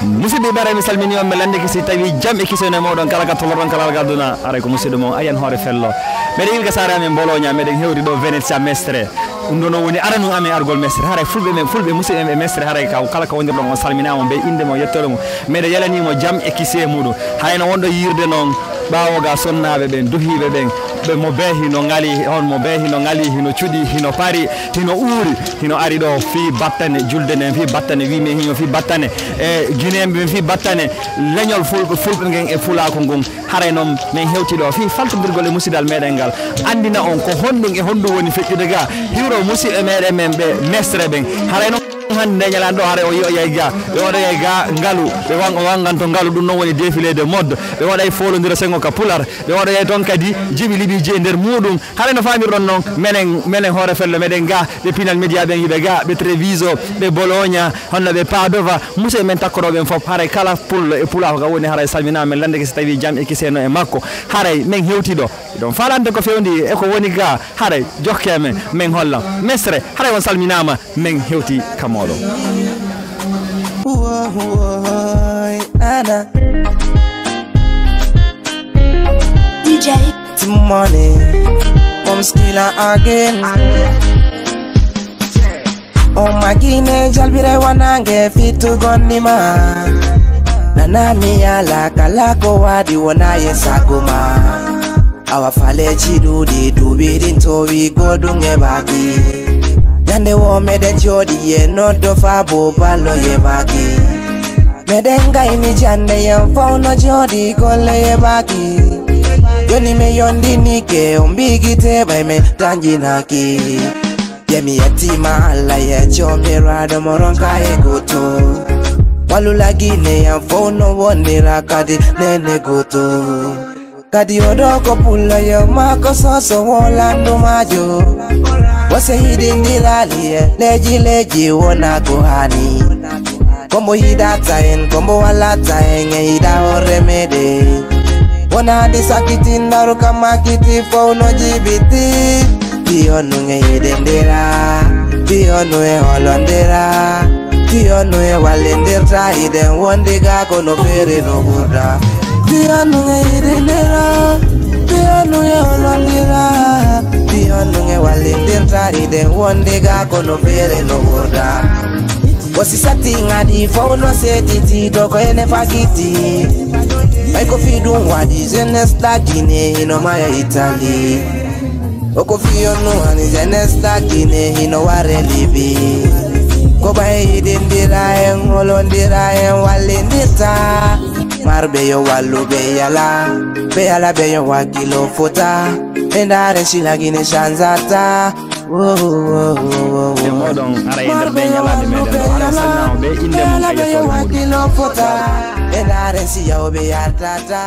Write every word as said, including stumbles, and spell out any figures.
Musidɓe ɓe, mi salmini on, mi landike si tawi jam e kisene moɗon kala ka tolorɗon kala ka duna. Aray ko musidɗo mon Ayan Hoore Fello. Meɗen ilga saare amen Bologna, meɗen hewri ɗo Venezia Mestre. Ɗum ɗo non woni aranun amen argol Mestre. Haray fulɓe men, fulɓe musidɓe men ɓe Mestre, haray ka kala ka wondirɗon on salminaama, be inde mo, yettode mo. Meɗen yalanimo jam e kise muɗum. Haray no wonɗo yirde non ɓaawo ga sonnaaɓe ɓen, duhiiɓe ɓen, ɓe mo bee hino ngali, on mo bee hino ngali, hino cuɗi, hino pari, hino uuri, hino ari ɗo fii battane julde nden, fii battane, wi men hino fii battane, e Gineeɓe ɓen fii battane, leñol fulɓe, fulɓe ngen e fulaaku ngun. Haray non men hewti ɗo fii faltondirgol e musidal meɗen ngal, andina on ko honɗum e honɗum woni feƴƴude ga, hiwro musidɓe meɗen men ɓe Mestre ɓen. Haray non hannde nde ñalaande ɗo, haray o yi'oyay ga, ɓe waɗoyay ga ngalu, ɓe wan-, o wanganto ngalu, ɗum non woni défilé de mode, ɓe waɗay foolondira sengo ka pular, ɓe waɗoyay toon kadi jiɓi liɓiiji e nder muɗum. Haray no faamirɗon non, menen, menen Hoore Fello meɗen ga, ɓe Pinal Media ɓen hiɓe ga, ɓe Treviso, ɓe Bologna, honno ɓe Padova, musidɓe men takkorooɓe ɓen fof, haray kala pullo e pulaaku ka woni, haray salminaama, men landike si tawi jam e kise no e makko. Haray men hewti ɗo, ɗon faalande ko fewndi e ko woni ga, haray jokke men, men holla. Mestre, haray on salminaama, men hewti ka mooɗon. Woy, nana. D J. Money, come skiller again. O magine jalbire wanange fitu gonnima. Nana mi ala kala ko wadi wona ye sagoma. Awa faleji ɗuɗi duɓiɗin towi goɗɗum e baki. Ñande wo meɗen jooɗi e noddo fa bo ballo e baki. Meɗen gayni jande yen fow no jooɗi golle e baki. Joni mi yondinike on bigite ɓay men tanjinaki. Ye mi yettima Allah ye jomiraɗo mo ronka e goto. Walu lagine yen fow no wonira kadi nene goto. Kadi oɗo ko pullo yo mako soso wolandu majo. Wose hidindirali e leji leji wona ko hani. Kombo hidata en, kombo walata en e hida horre meɗe. Wona di sakitin daru kamakiti fow no jibiti. Piyonu e hidindira, piyonu e holondira. Piyonu e wallindirta iɗen wondi ga kono feere no ɓurda. Piyonu e hidindira, piyonu e holondira. Piyonu e wallindirta iɗen wondi ga kono feere no ɓurda. Wosi sati ngadi fow no setiti doko ene fagiti. Ay ko fi ɗum waɗi jeunesse la Guinée ino maya Italie. Oko fiyon nu hani jeunesse la Guinée hino ware libi. Ko ɓay yiɗindira en, holondira en, wallindirta. Marɓe yo wallu ɓe yala, ɓe yala ɓe yo wakkilo fota. Ɓe ndare si la Guinée chanzata. Wo, wo, wo, wo, wo, wo. E moɗon ara e nder ɗe ñalaaɗe meɗen ɗo. Hara salminaama ɓe inde mum e yettode muɗum. Ɓe ndare si yaw ɓe yartata.